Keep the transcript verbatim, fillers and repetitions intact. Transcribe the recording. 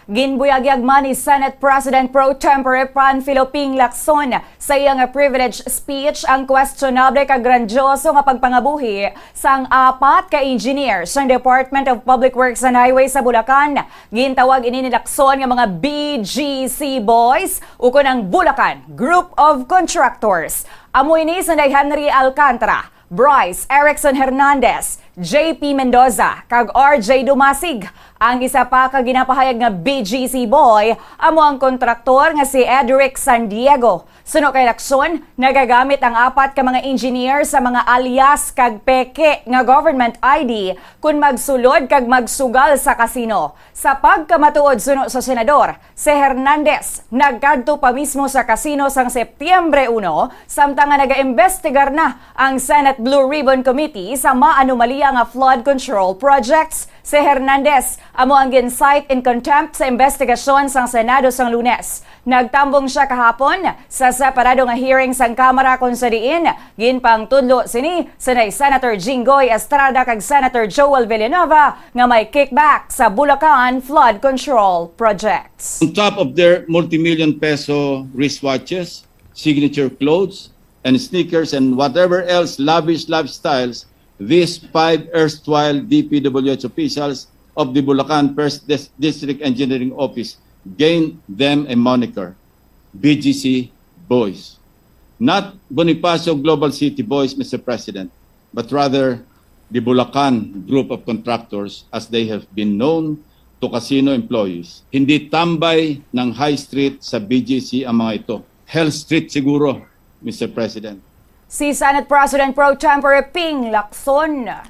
Ginbuyagyag man ni Senate President Pro Tempore Panfilo Ping Lacson sa iya nga privilege speech ang questionable kag grandioso nga pagpangabuhi sang apat ka engineer sang Department of Public Works and Highways sa Bulacan. Gintawag ini ni Lacson nga mga B G C boys, ukon ang Bulacan Group of Contractors. Amo ini si Nay Henry Alcantara, Bryce Erickson Hernandez, J P Mendoza, kag R J Dumasig. Ang isa pa ka ginapahayag nga B G C boy amo ang kontraktor nga si Edric San Diego. Suno kay Lacson, nagagamit ang apat ka mga engineer sa mga alias kag peke nga government I D kon magsulod kag magsugal sa kasino. Sa pagkamatuod, suno sa senador, si Hernandez nagkadto pa mismo sa kasino sang Septyembre uno, samtang nga nagaimbestigar na ang Senate Blue Ribbon Committee sa maanomalya nga flood control projects. Si Hernandez amo ang gin-cite in contempt sa imbestigasyon sang Senado sang Lunes. Nagtambong sia kahapon sa separado nga hearing sang Kamara, kon sa diin ginpangtudlo sini si Nay Senator Jinggoy Estrada kag Senator Joel Villanueva nga may kickback sa Bulacan Flood Control Projects. On top of their multi-million peso wristwatches, signature clothes, and sneakers, and whatever else lavish lifestyles, these five erstwhile D P W H officials of the Bulacan First Dis- District Engineering Office gained them a moniker, B G C Boys. Not Bonifacio Global City Boys, Mister President, but rather the Bulacan Group of Contractors, as they have been known to casino employees. Hindi tambay ng High Street sa B G C ang mga ito. Hell Street siguro, Mister President. Si Senate President Pro Tempore Ping Lacson.